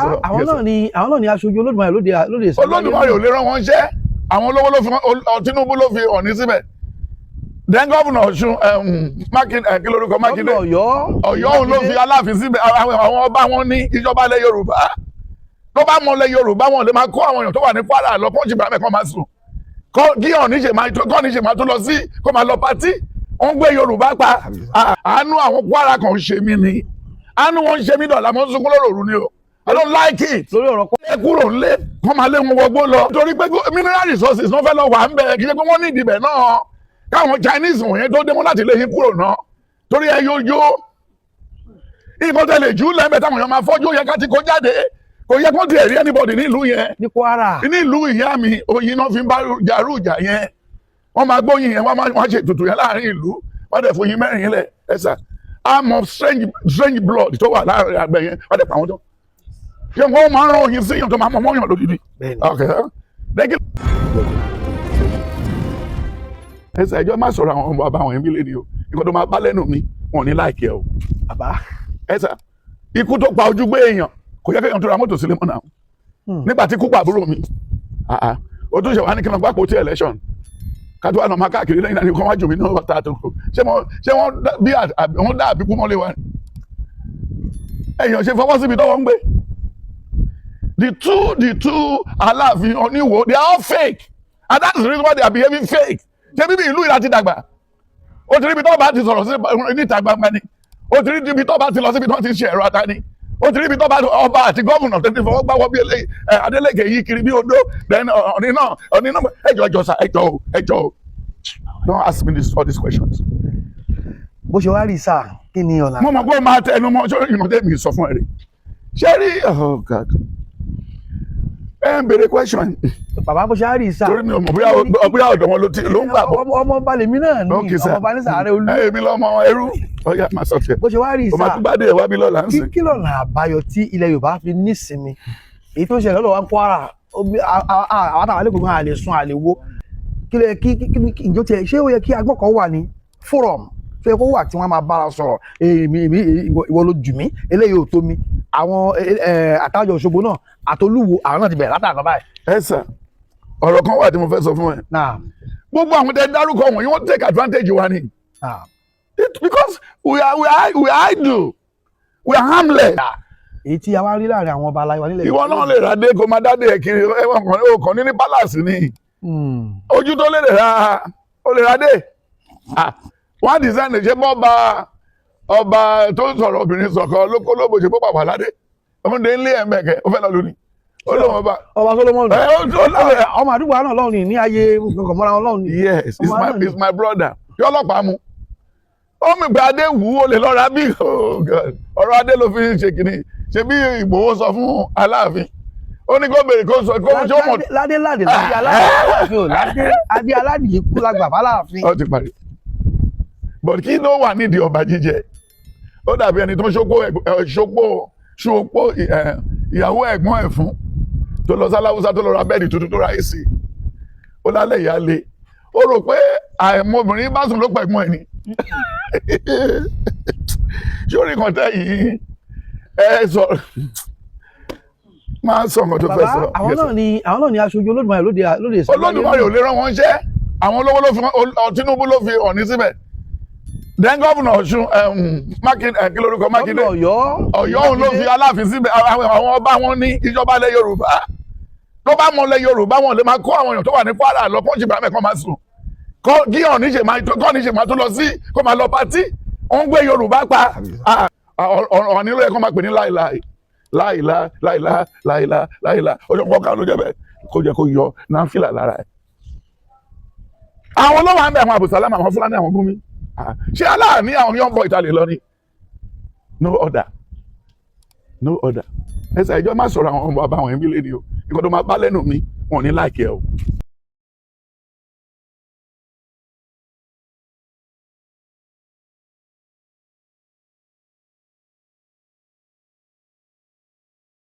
Sọ̀rọ̀. Àwọn Yes, sir. náà ni, àwọn náà ni aṣojú Olódùmarè lóde ìsàlẹ̀. Olódùmarè ò lè rán wọn ṣẹ́. Àwọn olówó ló fi Tinubu ló fi Ọ̀ní síbẹ̀. Then governor Ọ̀ṣun, Mákindé, kí lórúkọ Mákindé? Gómìnà Ọ̀yọ́. Ọ̀yọ́, òun ló fi Aláàfin síbẹ̀. Àwọn ọba wọn ní ìjọba ilẹ̀ Yorùbá. Tó bá mọ ilẹ̀ Yorùbá, wọn lè máa kó àwọn èèyàn tó wà ní Kwara lọ kó jìbìrà mẹ́kàn máa sùn, kí Ọ̀ní ṣe máa tó, kọ́ọ̀ní ṣe máa tó lọ sí kó máa lọ party. Wọ́n gbé Yorùbá pa. Àánú àwọn Kwara kan ṣe mí ni, àánú wọn ń ṣe mí dọ̀là. Mo ń sunkún lóru òru ni o. I don't like it. Lórí ọ̀rọ̀ kọ́. Ẹ kúrò ńlé, kọ́ máa lé wọn wọgbó lọ, torí pé mineral resources wọ́n fẹ́ lọ wà ń bẹ̀. Kì í ṣe pé wọ́n ní ìdìbẹ̀ náà. Káwọn Chinese wọ̀nyẹn tó dé, wọn láti lé yín kúrò náà, torí ẹ yóò yó nǹkan tẹ lè jù lẹ́mẹ̀ táwọn èèyàn máa fọ́jú. Ó yẹ ká ti kó jáde. Kò yẹ kó tiẹ̀ rí anybody nílùú yẹn. Ní Kwara. Nílùú ìyá mi, oyin náà fi ń bá jarú ìjà yẹn. Wọ́n máa gbóyin yẹn, wọ́n máa wọ́n ṣe ètùtù yẹn láàrin ìlú. Wọ́n dẹ̀ fún yín mẹ́rin lẹ̀ ẹ̀sà àmọ́ strange strange blood tó wà láàrin àgbẹ̀ yẹn. Wọ́n dẹ̀ pa wọ́n tó ṣé wọ́n máa ń rán oyin sí yàn tó máa mọ̀ mọ́yàn lódìdí. Bẹ́ẹ̀ni. Ok, thank you. Ẹsẹ̀ ẹjọ́ má sọ̀rọ̀ àwọn ọmọ bàbá àwọn ẹ̀mí lé ní o. Nǹkan tó máa bá lẹ́nu mi, wọn ò ní like ẹ o. Bàbá. Ẹsẹ̀ ikú tó pa ojú gbé èèyàn, kò yẹ kéèyàn tó ra mọ́tò sílé mọ́ náà. Nígbà tí kú pa àbúrò mi, ah, ah, o tún ṣe wá ní kí n lọ gbàpò tí election kátó wà náà máa káàkiri lẹ́yìn náà ní kó wá jù mí náà bàtà tó kù. Ṣé wọ́n ṣé wọ́n bí wọ́n dá àbíkú mọ́lé wa ni? Èèyàn ṣe fọwọ́ síbi tọ́wọ́ ń gbé. The two Aláàfin Oníwò, they are all fake, and that's the reason why they are behaving fake. Ṣé bíbí ìlú ìlà ti dàgbà? Ó ti rí ibi tó bá ti sọ̀rọ̀ sí níta gbangba ni. Ó ti rí ibi tó bá ti lọ síbi tó ti ń ṣe ẹ̀rọ ata ni. Ó ti rí ibi tó bá ọba àti gómìnà tó ti fọwọ́ gbáwọ́ bí eléyìí ẹ Adeleke yìí kiri bí odó. Then Ọ̀ní náà, Ọ̀ní náà, ẹjọ́, ẹjọ́ sà, ẹjọ́ o, ẹjọ́ o. Don't ask me all these questions. Bó ṣe wá rí sáà, kí ni ọ̀nà? Mo mọ̀ pé ó máa tẹnu mọ́. Ṣé ìmọ̀ tẹ́mi sọ fún ẹ rí? Ṣé rí? Oh God, ẹ ń béèrè question. Bàbá, bó ṣe á rí sáà. Torí mi ò mọ̀ bóyá ọ̀dọ̀ wọn ló ń gbà bọ̀. Ọmọ ọba lèmi náà ní. Okay, sir. Ọmọ ọba ní sàárẹ̀ olú. Ẹ èmi lọ́mọ ẹrú. Ọ̀yà, máa sọ tiẹ̀. Bó ṣe wá rí O máa sáà, tún gbádùn ẹ̀ wá bí lọ́la ń sìn. kí lọ̀nà àbáyọ tí ilẹ̀ Yorùbá fi nísinmi? Èyí tó ń ṣẹlẹ̀ lọ́dọ̀ wa ń Kwara, àwọn àtàwọn alẹ́ gbogbo àlè sun àlè wo. Kí ló yẹ kí ìjọ tiẹ̀ ṣé ó yẹ kí agbọ́n kan wà ní forum tó yẹ kó wà tí wọ́n máa bára sọ̀rọ̀? Èmi èmi, ìwọ ló jù mí, eléyìí ò tó mi. Àwọn àtàjọ Òṣogbo náà àtolúwo, àwọn náà ti bẹ̀rẹ̀ látàná báyìí. Ẹ sà, ọ̀rọ̀ kan wà tí mo fẹ́ sọ fún ẹ. Náà. Gbogbo àwọn tẹ dárúkọ wọ̀nyí, wọ́n take advantage wa ni. Náà. Because we are idle, we are harmless. Èyí tí a wá rí láàrin àwọn ọba aláwa nílẹ̀. Ìwọ náà lè ra dé, kó máa dádé ẹ kiri. Ẹwọn kan ó kàn ní palace ni. Ojú tó lè ra, ó lè ra dé. Ah, wọ́n á design ṣe bọ́ ba ọba tó ń sọ̀rọ̀ obìnrin sọ̀kan lóko lóbo ṣe bó bàbá ládé ọmọdé ńlé ẹ̀ mẹ́kẹ́, ó fẹ́ lọ lónìí, ó lóun ọba. Ọba Solomon. Ẹ ó láwẹ̀. Ọmọ àdúgbò àná lọ́run ní ayé nǹkan mọ́ra wọn lọ́run ní. Yes, Ọmọ náà ni. it's my brother. Kí ọlọ́pàá mu ó mi pé adé wù ú, ó lè lọ ra bí. Oh God. Ọ̀rọ̀ adé ló fi ń ṣe kìíní. Ṣe bí Ìgbòho sọ fún Aláàfin, ó ní kó béèrè, kó sọ kó ṣé ó mọ̀. Ládé ládé ládé aláàfin ò ládé, adé aládé yìí kú lágbà fáláàfin. Ó ti parí. But kí ló wà nídìí ọba jíjẹ? Ó dàbí ẹni tó ń ṣopó ṣopó ṣopó ìyàwó ẹ̀gbọ́n ẹ̀ fún tó lọ sáláwúsá, tó lọ ra bed tuntun, tó ra AC. Ó lálẹ́ ìyá le, ó rò pé àìmọbìnrin bá sùn ló pẹ̀gbọ́n ẹ̀ ni. Sórí kan tẹ́ yìí, ẹ sọ, máa sọ nǹkan tó fẹ́ Bàbá, sọ. àwọn Yes, sir. náà ni, àwọn náà ni aṣojú Olódùmarè lóde ìsàlẹ̀. Olódùmarè ò lè rán wọn ṣẹ́. Àwọn olówó ló fi Tinubu ló fi Ọ̀ní síbẹ̀. Then governor Ọ̀ṣun, Mákindé, kí lórúkọ Mákindé? Gómìnà Ọ̀yọ́. Ọ̀yọ́, òun ló fi Aláàfin síbẹ̀. Àwọn ọba wọn ní ìjọba ilẹ̀ Yorùbá. Tó bá mọ ilẹ̀ Yorùbá, wọn lè máa kó àwọn èèyàn tó wà ní Kwara lọ kó jìbìrà mẹ́kàn máa sùn, kí Ọ̀ní ṣe máa kọ́ ní ṣe máa tó lọ sí kó máa lọ party. Wọ́n ń gbé Yorùbá pa. Ah, Ọ̀ní ló yẹ kó máa pè ní láìláì láìlá láìlá láìlá láìlá. Ọjọ́ kọ́ka ló jẹ́ bẹ́ẹ̀, kó jẹ́ kó yọ náfìlà lára ẹ̀. Àwọn olówó àmì, àwọn Abùsálàmù, àwọn Fúlàní, àwọn Gúnmi. Ah, ṣé aláàní àwọn young boy ìtàlẹ̀ lọ ni? No order, no order. Ẹsẹ̀ ẹjọ́ má sọ̀rọ̀ àwọn ọmọ bàbá àwọn ẹ̀mí lé ní o. Nǹkan tó máa bá lẹ́nu mi, wọn ò ní like ẹ o.